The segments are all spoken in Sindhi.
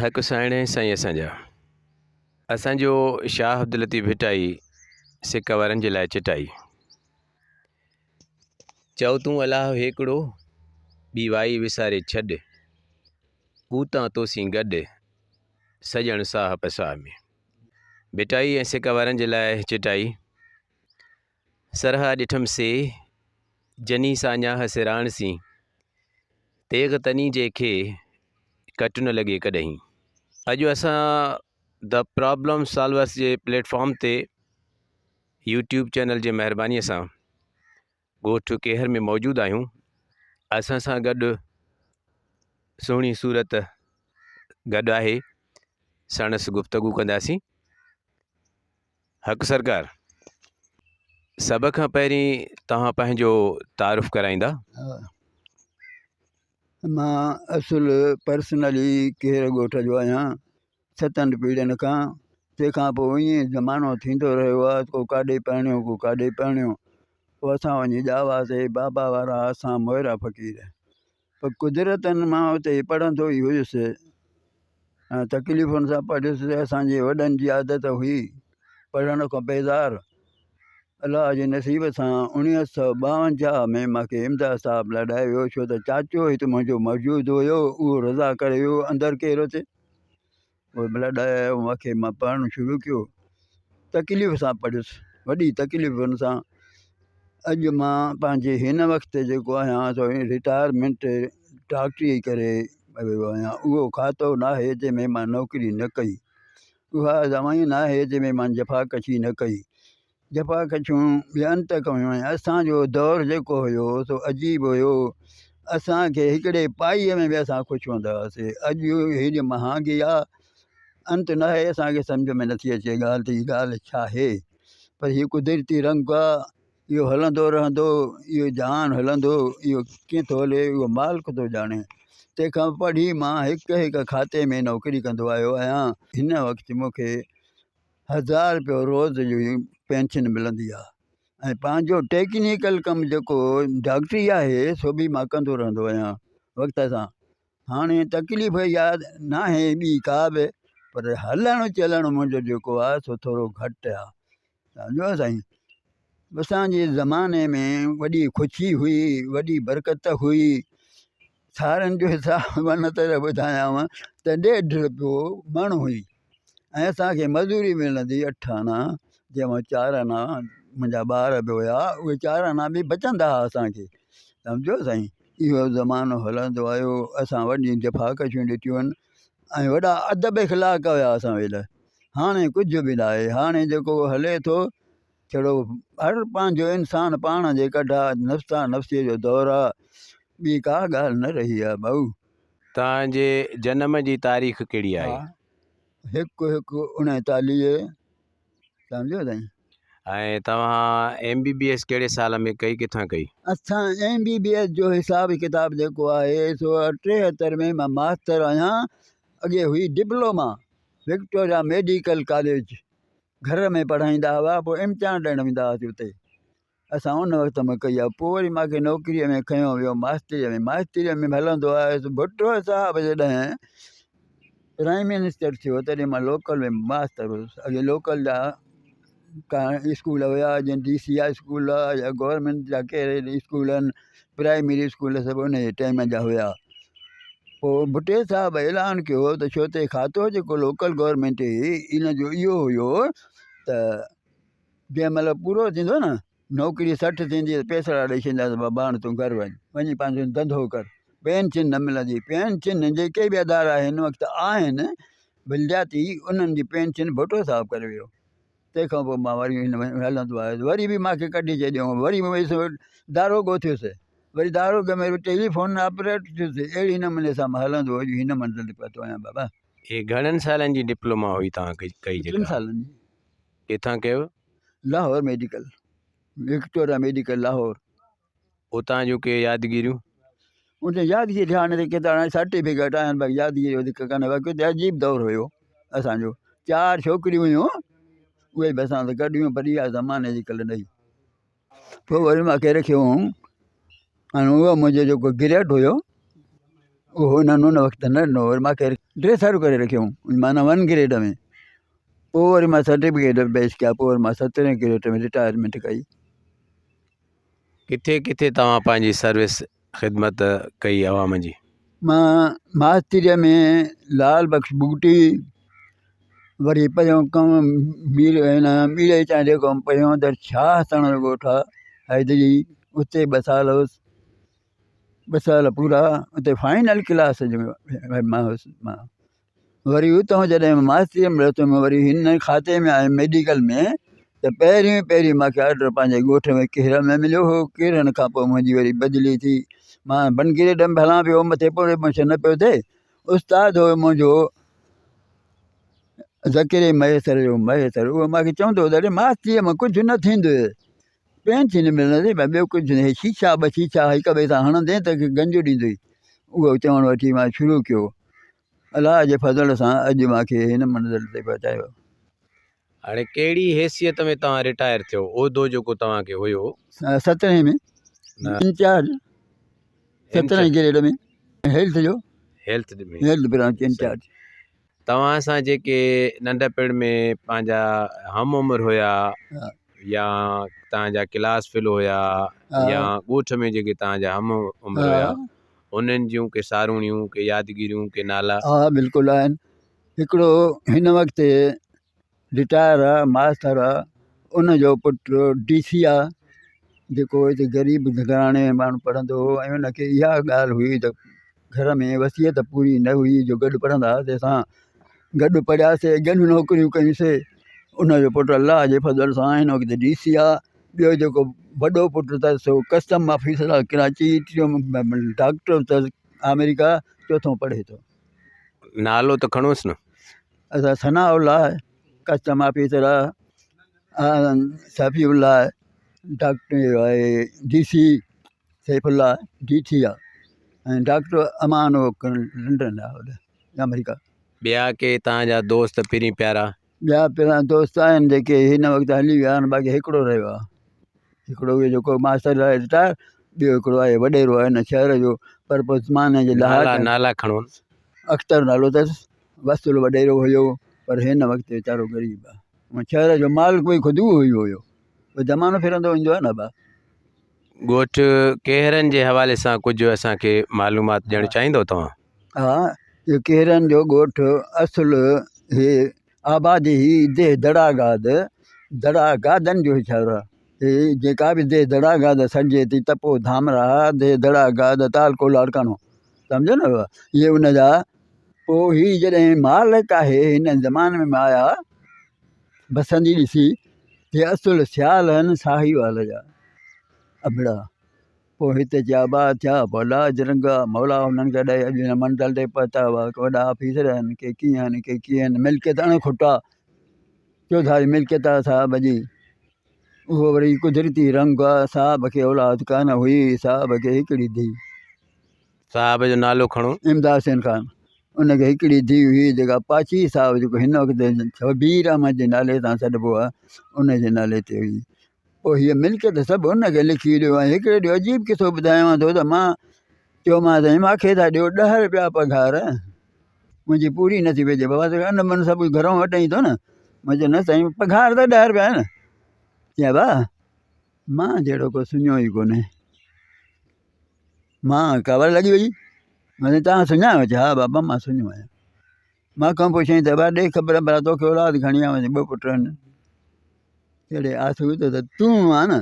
حق سائڻ سائين اسان جا. اسان جو شاهه عبداللطيف ڀٽائي سڪ وارن جي لاء چٽائي. چئو تون الله هيڪڙو، ٻي وائي وساري ڇڏ، اوتان توسين گڏ، سڄڻ ساهه پساهه ۾. ڀٽائي ۽ سڪ وارن جي لاء چٽائي. سرها ڏٺم سي، جني ساڃاهه سراڻ سين، تيغ تني جي کي، ڪٽ نه لڳي ڪڏهين. اڄ اسان the problem سالورس جي پليٽ فارم تي يوٽيوب چينل جي مهرباني سان ڳوٺ ڪيهر ۾ موجود آهيون. اسان سان گڏ سهڻي صورت گڏ آهي، ساڻس گفتگو ڪنداسين. حق سرڪار، سڀ کان پهرين توهان پنهنجو تعارف ڪرائيندا؟ مان اصل پرسنلي ڪير ڳوٺ جو آهيان ستن پيڙهين کان تنهن کان پوء ائين زمانو ٿيندو رهيو آهي ڪو ڪاڏي پرڻيو ڪو ڪاڏي پرڻيو پوء اسان وڃي ڄاواسي بابا وارا اسان موئرا فقير پر قدرتن مان اتي پڙهندو ئي هيس ۽ تڪليفن سان پڙهيس اسانجي وڏن جي عادت هئي پڙهڻ کان بيزار الله جي نصيب سان 1952 ۾ مانکي امداد صاحب لڏائي ويو ڇو ته چاچو هت منهنجو موجود هيو اهو رضا ڪري ويو اندر ڪير اتي اهي بلڊ آيا مونکي مان پڙهڻ شروع ڪيو تڪليف سان پڙهيس وڏي تڪليفن سان اڄ مان پنهنجي هن وقت جيڪو آهيان سو رٽائرمينٽ ڊاڪٽري ڪري ويو آهيان اهو کاتو نه آهي جنهن ۾ مان نوڪري نه ڪئي اها زمين نه آهي جنهن ۾ مان جفاڪشي نه ڪئي جفاڪشيون بي انت ڪيون ۽ اسان جو دور جيڪو هيو سو عجيب هيو اسان کي هڪڙي پائي ۾ به اسان خوش هوندا هئاسي اڄ هيڏي مهانگي آ انت نه آهي اسان کي سمجهه ۾ نٿي اچي ڳالهه ته هي ڳالهه ڇا آهي پر هي قدرتي رنگ آ اهو هلندو رهندو اهو جهان هلندو اهو ڪيئن ٿو هلي اهو مالڪ ٿو ڄاڻي تنهن کان پڙهي مان هڪ هڪ کاتي ۾ نوڪري ڪندو آيو آهيان هن وقت مون کي هزار رپيو روز جي پينشن ملندي آهي ۽ پنهنجو ٽيڪنيڪل ڪم جيڪو ڊاڪٽري آهي سو به مان ڪندو رهندو آهيان وقت سان هاڻي تڪليف اها ناهي ٻي ڪا به پر هلڻ چلڻ منهنجو جيڪو آهي سو ٿورو گهٽ آهي سمجهو سائين اسانجي زماني ۾ وڏي خوشي هئي وڏي برڪت هئي سارن جو حساب ان طرح ٻڌايانو ته ڏيڍ رپيو مڻ هئي ۽ اسان کي مزوري ملندي اٺ آنا جنهن مان چار آنا منهنجا ٻار به هيا اهي چار آنا به بچندا هئا اسان کي سمجهو سائين اهو زمانو هلندو آيو اسان وڏيون جفاڪشيون ڏٺيون آهن ۽ وڏا ادب اخلاق هيا اسان ويل هاڻي ڪجهه به ناهي هاڻي جيڪو هلي ٿو ڇڙو هر پنهنجو انسان پاڻ جي ڪڍ آ نفسا نفسيء جو دور آ ٻي ڪا ڳالهه نه رهي آ ڀائو. توهان جي جنم جي تاريخ ڪهڙي آهي؟ هڪ هڪ اڻيتاليهه سمجهيو سائين. ۽ توهان ايم بي بي ايس ڪهڙي سال ۾ ڪئي ڪٿان ڪئي؟ اسان ايم بي بي ايس جو حساب ڪتاب جيڪو آهي سو 73 ۾ مان ماستر آهيان اڳي هئي ڊپلوما وڪٽوريا ميڊيڪل ڪاليج گهر ۾ پڙهائيندا هئا پوء امتحان ڏيڻ ويندا هئاسين اتي اسان ان وقت ۾ ڪئي آهي پوء وري مانکي نوڪريء ۾ کنيو ويو ماستريء ۾ ماستريء ۾ هلندو آيس ڀٽو صاحب جڏهن پرائم منسٽر ٿيو تڏهن مان لوڪل ۾ ماستر هيس اڳي لوڪل جا ڪا اسڪول هيا جيئن ڊي سي جا اسڪول يا گورنمينٽ جا ڪهڙي اسڪول آهن پرائمري اسڪول سڀ ان جي ٽائيم جا هيا پوء ڀٽي صاحب اعلان ڪيو ته ڇو ته کاتو جيڪو لوڪل گورنمينٽ هئي ان جو اهو هيو ته جنهن مهل پورو ٿيندو نه نوڪري 60 ٿيندي ته پئسا ڏئي ڇڏينداسين بابا هاڻي تون گهر وڃ وڃي پنهنجو ڌنڌو ڪر پينشن نه ملندي پينشن جيڪي به ادارا هن وقت آهن بلدياتي انهن جي پينشن ڀٽو صاحب ڪري ويو تنهن کان پوء مان وري هن ۾ هلندو آيس وري به مانکي ڪڍي ڇڏيائون وري داروغو ٿيس وري داروغي ۾ ٽيليفون آپريٽر ٿيس اهڙي نموني سان مان هلندو اڄ هن منزل تي پهتو آهيان بابا. هي گهڻن سالن جي ڊپلوما هئي توهان ڪئي جيڪا؟ ٽن سالن جي. ڪٿان ڪيو؟ Lahore medical Victoria medical Lahore. اتان جون ڪي يادگيريون؟ اتي يادگيري هاڻي ته ڪيترا هاڻي سرٽيفڪيٽ آهن باقي يادگيري وڌيڪ ڪانهي باقي اتي عجيب دور هيو اسانجو چار ڇوڪريون هيون اهي به اسان سان گڏ هيون پر اها زماني جي ڪل نه هئي پوء وري مان کي رکيو هئم ۽ اهو منهنجو جيڪو گريڊ هيو اهو هنن ان وقت نه ڏنو وري مان کي ڊريسر ڪري رکيائون معنيٰ ون گريڊ ۾ پوء وري مان سرٽيفڪيٽ پيش ڪيا پوء وري مان سترهين گريڊ ۾ رٽائرمينٽ ڪئي. ڪٿي ڪٿي توهان پنهنجي سروس خدمت ڪئي عوام جي؟ مان ماستريء ۾ لال بخش بگٽي وري پهريون ڪم مير هن ميري چانڊيي کان پهريون در شاهه حسڻ جو ڳوٺ آهي حيدري اتي ٻه سال هوس ٻه سال پورا اتي فائنل ڪلاس جو مان هوس مان وري اتان جڏهن ماستريء ۾ رهتم وري هن کاتي ۾ آيم ميڊيڪل ۾ ته پهريون پهرين مون کي آرڊر پنهنجي ڳوٺ ۾ ڪيرن ۾ مليو هو ڪيرن کان پوء منهنجي وري بدلي ٿي مان بنگيري ڊيم به هلان پيو مٿي پروموشن نه پيو ٿئي استاد هو منهنجو زڪري مهيسر جو مهيسر اهو مون کي چوندو هو ته اڙي ماستريء مان ڪجهه نه ٿيندو پينشن نه ملندي ڀئي ٻيو ڪجهه نه هي شيشا ٻه شيشا هڪ ٻئي سان هڻندين ته گنج ڏيندوئي اهو چوڻ وٺي مان شروع ڪيو الله جي فضل سان اڄ مان کي هن منزل تي پهچايو. هاڻي ڪهڙي حيثيت ۾ توهان رٽائر ٿيو؟ عهدو جيڪو توهان کي هيو. سترهين ۾ انچارج سترهين گريڊ ۾ هيلٿ جو هيلٿ ۾ هيلٿ برانچ انچارج. توهان سان جيڪي ننڍپڻ ۾ پنهنجا هم عمر هيا يا توهان جا ڪلاس فيلو هيا يا ڳوٺ ۾ جيڪي توهان جا هم عمر هيا انهن جون ڪي ساروڻيون ڪي يادگيريون ڪي نالا؟ ها بلڪل آهن هڪڙو هن وقت رٽائر آ ماستر آ ان جو پٽ ڊي سي آ جيڪو هتي غريب گهراڻي ۾ ماڻهو پڙهندو هو ۽ ان کي اها ڳالهه هئي ته گهر ۾ وصيت پوري نه هئي جو گڏ پڙهندا هئاسين اسان گڏ پڙهياسين گڏ نوڪريون ڪيونسين ان جو پٽ الله جي فضل سان هن وقت ڊي سي آ ٻيو جيڪو وڏو پٽ اٿس سو ڪسٽم آفيسر آ ڪراچي ٽيون ڊاڪٽر اٿس آمريڪا چوٿون پڙهي ٿو. نالو ته کڻوس نه. ادا ثناء الله ڪسٽم آفيسر آ شفيع الله ڊاڪٽر آهي ڊي سي سيف الله ڊي سي آ ۽ ڊاڪٽر امان لنڊن آ آمريڪا. ٻيا ڪي تان جا دوست پرين پيارا. ٻيا پريان دوست آهن جيڪي هن وقت هلي ويا آهن باقي هڪڙو رهيو آهي هڪڙو اهو جيڪو ماستر آهي رٽائر ٻيو هڪڙو آهي وڏيرو آهي هن شهر جو پر پوء زماني جي لحاظ نالا نالا کڻو. اختر نالو اٿس وصل وڏيرو هيو پر هن وقت ويچارو غريب آهي شهر جو مالڪ به خود اهو ئي هيو زمانو ڦرندو ويندو آهي نه ابا. ڳوٺ ڪيهرن جي حوالي سان ڪجهه اسان کي معلومات ڏيڻ چاهيندو توهان؟ ها اهو ڪيهرن جو ڳوٺ اصل هي آبادي هي ديهه دڙا گاد دڙا گادن جو شهر آهي هي جيڪا به ديهه دڙا گاد سڏجي ٿي تپو ڌامراها ديهه دڙا گاد تعلقو لاڙڪاڻو سمجهو نه اهي ان جا پوء هي جڏهن مال ڪاهي هن زماني ۾ آيا بسندي ڏسي هي اصل سيال آهن ساهيوال جا ابڙا پوء هتي اچي آباد ٿيا پوء الله جي رنگ آ مولا انهن کي ڏئي اڄ هن منزل تي پهتا هئا ڪي وڏا آفيسر آهن ڪي ڪيئن آهن ڪي ڪيئن آهن ملڪيت اڻ کٽ آ چوڌاري ملڪيت آ صاحب جي اهو وري قدرتي رنگ آ صاحب کي اولاد ڪانه هئي صاحب کي هڪڙي ڌيء. صاحب جو نالو کڻو. امداد حسين خان ان کي هڪڙي ڌيء هئي جيڪا پاڇي صاحب جيڪو هن وقت شبير احمد جي نالي سان سڏبو آهي ان جي نالي تي هئي پوء هيء ملڪيت سڀ ان کي لکي ڏيو ۽ هڪڙي ڏينهن عجيب قصو ٻڌايانو ٿو ته مان چيومانس سائين مان کي ٿا ڏيو ڏهه روپيا پگهار منهنجي پوري نٿي پئجي بابا ان من سڀ گهرو وٽ ايندو نه مان چيو نه سائين پگهار ته ڏهه روپيا آهي نه چيائين ڀاء مان جهڙو ڪو سڃو ئي ڪونهي مان ڪاوڙ لڳي وئي مان چيو توهان سڃا آهيو چي ها بابا مان سڃو آهيان مان کان پڇيائين ته ابا ڏي خبر ڀلا توکي اولاد گهڻي آهي ٻه پٽ آهن چڙي آسودو ته تون آ نه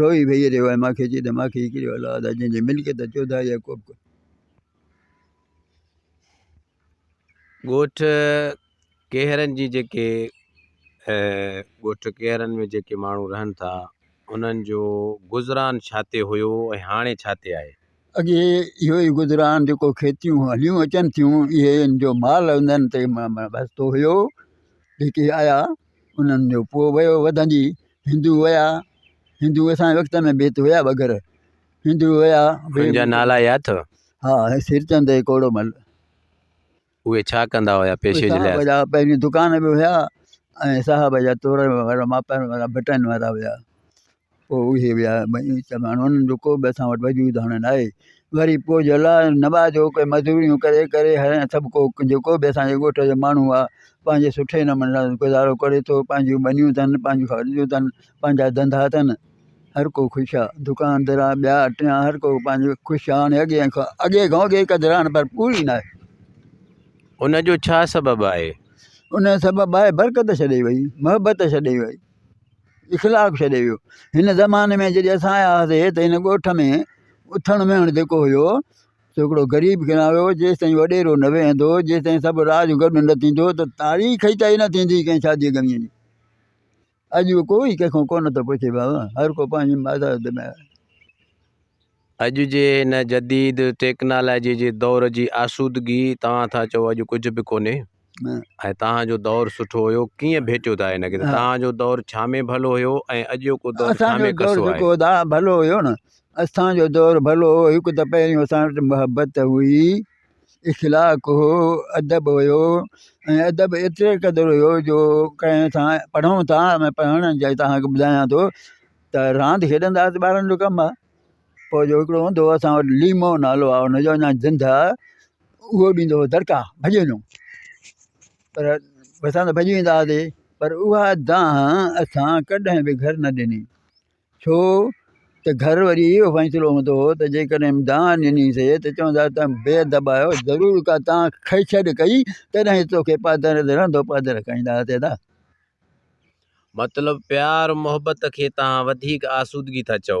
روئي ويهي رهيو آهي مانکي چي ته مانکي هڪڙي اولاد آهي جنهن جي ملڪيت چوڌاري آهي ڪو به ڳوٺ ڪيهرن جي جيڪي ڳوٺ ڪيهرن ۾ جيڪي ماڻهو رهن ٿا انهن جو گذران ڇا تي هيو ۽ هاڻي ڇا تي آهي؟ اڳي اهو ئي گذران جيڪو کيتيون هليون اچن ٿيون اهي ان جو مال انهن تي بستو هيو جيڪي آيا انهن جو پوء ويو وڌندي هندو ويا هندو اسان جي وقت ۾ به هت هيا ٻه گهر هندو ويا انهن جا نالا ياد اٿو؟ ها سرچند ۽ ڪوڙومل. اهي ڇا ڪندا هيا پيشي جي لحاظ صاحب جا پهرين دڪان به هيا ۽ صاحب جا تورڻ وارا ماپڻ وارا بٽن وارا هيا پوء اهي ويا ٻئي ته هاڻي انهن جو ڪو به اسان وٽ وجود هاڻي نه آهي. وري پوء جو الله نوازيو ڪي مزوريون ڪري ڪري هاڻي سڀ ڪو جيڪو به اسان جي ڳوٺ جو ماڻهو آهي پنهنجي سٺي نموني سان گذارو ڪري ٿو پنهنجون ٻنيون اٿن پنهنجون کاڄيون اٿن پنهنجا ڌنڌا اٿن هر ڪو خوش آهي دڪاندار ٻيا ٽيان هر ڪو پنهنجو خوش آهي هاڻي اڳي کان اڳي کان اڳي قدر آهن پر پوري نه آهي. ان جو ڇا سبب آهي؟ ان جو سبب آهي برڪت ڇڏي وئي محبت ڇڏي وئي. اخلاق ڇڏي ويو. هن زماني ۾ جڏهن اسان آيا هئاسي ته هن ڳوٺ ۾ اٿڻ ويهڻ جيڪو هيو سو هڪڙو غريب کان هيو جيستائين وڏيرو نه ويهندو هو جيستائين سڀ راڄ گڏ نه ٿيندو ته تاريخ ئي طئي نه ٿيندي ڪنهن شادي غميء جي. اڄ ڪوئي ڪنهن کان ڪونه ٿو پڇي بابا هر ڪو پنهنجي مزاج ۾ آهي. اڄ جي هن جديد ٽيڪنالاجي جي دور جي آسودگي توهان ٿا چئو اڄ ڪجهه به ڪونهي ۽ توهان جو دور سٺو هيو ڪيئن ڀيٽيو ٿا هن کي ته توهان جو دور ڇا ۾ ڀلو هيو ۽ اڄوڪو دور ڇا اسان ۾ جو دور ڪسو آهي؟ جيڪو ادا ڀلو هيو نه اسان جو دور ڀلو هو هڪ ته پهريون اسان وٽ محبت هئي اخلاق هو ادب هيو ۽ ادب ايتري قدر هيو جو ڪنهن سان پڙهون ٿا ۽ پڙهڻ جي توهان کي ٻڌايان ٿو ته راند کيڏندا هئاسين ٻارن جو ڪم آهي پوء جو هڪڙو هوندو هو اسان وٽ ليمو نالو آهي ان جو اڃا زنده آهي اهو ڏيندو هو دڙڪا ڀڄي وڃو پر اسان ته ڀڄي ويندا هئاسين پر اها دانهن اسان ڪڏهن به گهر نه ڏني ڇو ته گهر وري اهو فيصلو هوندو هو ته جيڪڏهن دانهن ڏنيسي ته چوندا ته بي ادب آهيو ضرور ڪا تان کيڇڏ ڪئي تڏهن توکي پادر رهندو پادر کائيندا هئاسين ادا. مطلب پيار محبت کي توهان وڌيڪ آسودگي ٿا چئو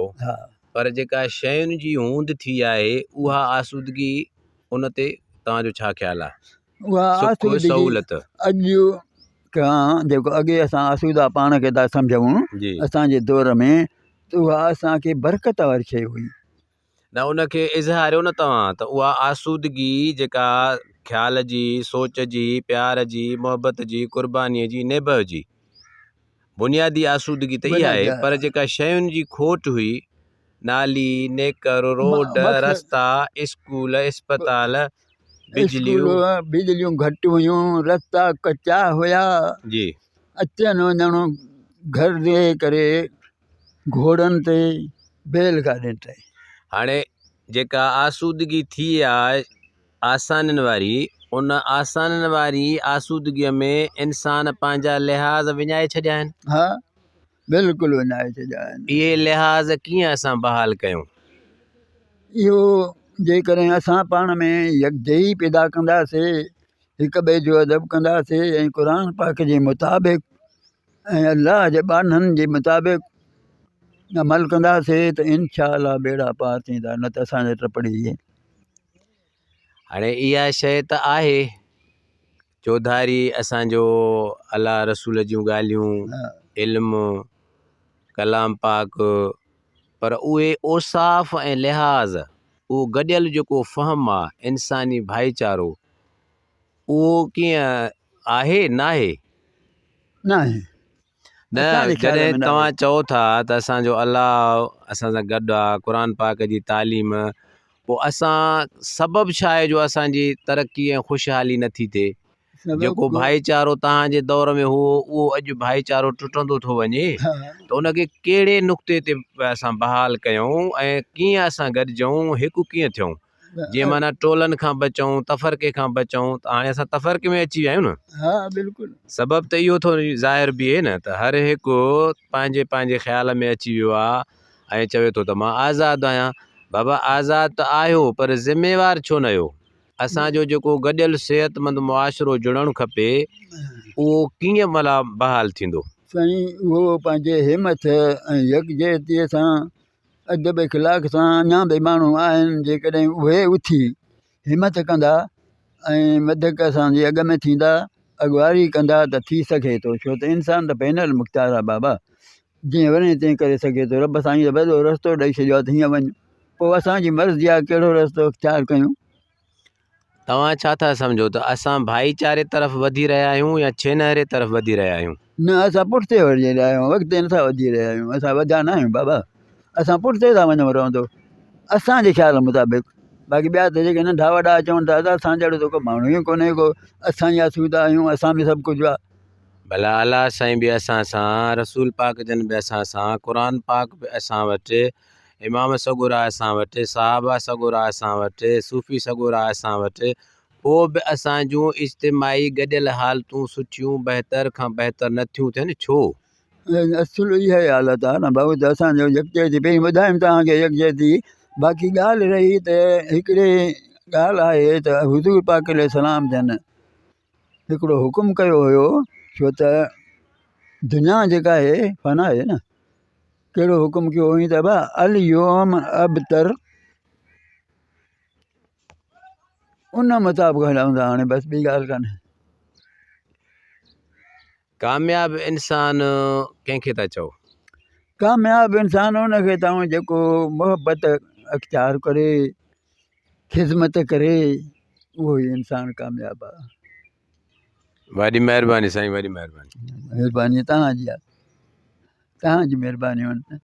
پر جيڪا شين جي هوند ٿي آهي اها آسودگي ان تي توهان جو ڇا خيال آهي؟ اها سک آسودگي سهولت. اڄ کان جيڪو اڳي اسان آسودا پاڻ کي ٿا سمجهون اسان جي دور ۾ ته اها اسان کي برڪت واري شيء هئي. نه ان کي اظهاريو نه توهان ته اها آسودگي جيڪا خيال جي، سوچ جي، پيار جي، محبت جي، قربانيء جي، نيبهه جي بنيادي آسودگي ته اها آهي پر جيڪا شين جي کوٽ هئي، نالي، نيڪر، روڊ، رستا، اسڪول، اسپتال، بجليون. اسڪول، بجليون گهٽ هيون، رستا ڪچا هيا، جي. اچڻ وڃڻ گهر جي ڪري گهوڙن تي بيل گاڏين تي. هاڻي جيڪا آسودگي ٿي آ آسانين واري ان آسانين واري آسودگي ۾ انسان پنهنجا لحاظ وڃائي ڇڏيا آهن. ها بلڪل وڃائي ڇڏيا آهن. اهي لحاظ ڪيئن اسان بحال ڪيون؟ اهو جيڪڏهن اسان پاڻ ۾ يڪجهي پيدا ڪنداسي هڪ ٻئي جو ادب ڪنداسي ۽ قرآن پاڪ جي مطابق ۽ الله جي ٻانهن جي مطابق عمل ڪنداسين ته انشاء الله ٻيڙا پار ٿيندا نه ته اسان جا ٽپڙي اهي. هاڻي اها شيء ته آهي چوڌاري اسان جو الله رسول جون ڳالهيون علم ڪلام پاڪ پر اهي اوصاف ۽ لحاظ اهو گڏيل جيڪو فهم آ انساني ڀائيچارو اهو ڪيئن آهي ناهي؟ ناهي. نه جڏهن توهان چئو ٿا ته اسان جو الله اسان سان گڏ آ قرآن پاڪ جي تعليم پوء اسان سبب ڇا آهي جو اسان جي ترقي ۽ خوشحالي نٿي ٿئي جيڪو ڀائيچارو توهان جي دور ۾ هو اهو اڄ ڀائيچارو ٽٽندو ٿو وڃي ته ان کي ڪهڙي نقطي تي اسان بحال ڪيون ۽ ڪيئن اسان گڏجون هڪ ڪيئن ٿيون جيئن معنيٰ ٽولن کان بچون، تفرقي کان بچون ته هاڻي اسان تفرقي ۾ اچي ويا آهيون نه. ها بلڪل. سبب ته اهو ٿو ظاهر بيهي نه ته هر هڪ پنهنجي پنهنجي خيال ۾ اچي ويو آهي ۽ چوي ٿو ته مان آزاد آهيان. بابا آزاد ته آهيو پر ذميوار ڇو نه آهيو؟ اسان جو جيڪو گڏيل صحتمند معاشرو جڙڻ کپي اهو ڪيئن ڀلا بحال ٿيندو؟ سائين اهو پنهنجي همٿ ۽ يڪجهتي سان ادب اخلاق سان اڃا به ماڻهو آهن جيڪڏهن اهي اٿي همت ڪندا ۽ وڌيڪ اسان جي اڳ ۾ ٿيندا اڳواري ڪندا ته ٿي سگهي ٿو ڇو ته انسان ته بين المختار آهي بابا جيئن وڻي تيئن ڪري سگهي ٿو رب سائين ته وڏو رستو ڏئي ڇڏيو آهي ته هيئن وڃ پوء اسان جي مرضي آهي ڪهڙو رستو اختيار ڪيون. توهان ڇا ٿا سمجهو ته اسان ڀائيچاري طرف وڌي رهيا آهيون يا ڇينهري طرف وڌي رهيا آهيون؟ نه اسان پٺتي وڃي رهيا آهيون اڳتي نٿا وڌي رهيا آهيون اسان وڌيا نه آهيون بابا اسان پٺتي ٿا وڃون رهندو اسان جي خيال مطابق باقي ٻيا ته جيڪي ننڍا وڏا چون ٿا ته اسان جهڙو ته ڪو ماڻهو ئي ڪونهي ڪو اسان ئي آسودا آهيون اسان ۾ سڀ ڪجهه آهي. ڀلا الله سائين به اسان سان، رسول پاڪ جن به اسان سان، قرآن پاڪ به اسان وٽ. امام سڳورا اسان وٽ، صحابه سڳورا اسان وٽ، صوفي سڳورا اسان وٽ، پوء به اسان جون اجتماعي گڏيل حالتون سٺيون بهتر کان بهتر نه ٿيون ٿين، ڇو؟ اصل اها ئي حالت آهي نه ڀائو ته اسان جو يڪجهتي پهرين ٻڌايم توهان کي يڪجهتي باقي ڳالهه رهي ته هڪڙي ڳالهه آهي ته حضور پاڪ عليه السلام جن هڪڙو حڪم ڪيو هيو ڇو ته دنيا جيڪا آهي فنا آهي نه ڪهڙو حڪم ڪيو هئائين ته ابا اليوم ابتر ان مطابق هلون ٿا هاڻي بس ٻي ڳالهه ڪانهي. ڪامياب انسان ڪنهن کي ٿا چئو؟ ڪامياب انسان ان کي ٿا چئون جيڪو محبت اختيار ڪري خدمت ڪري اهو ئي انسان ڪامياب آهي. وڏي مهرباني سائين وڏي مهرباني. مهرباني توهان جي آهي توهان جي مهرباني.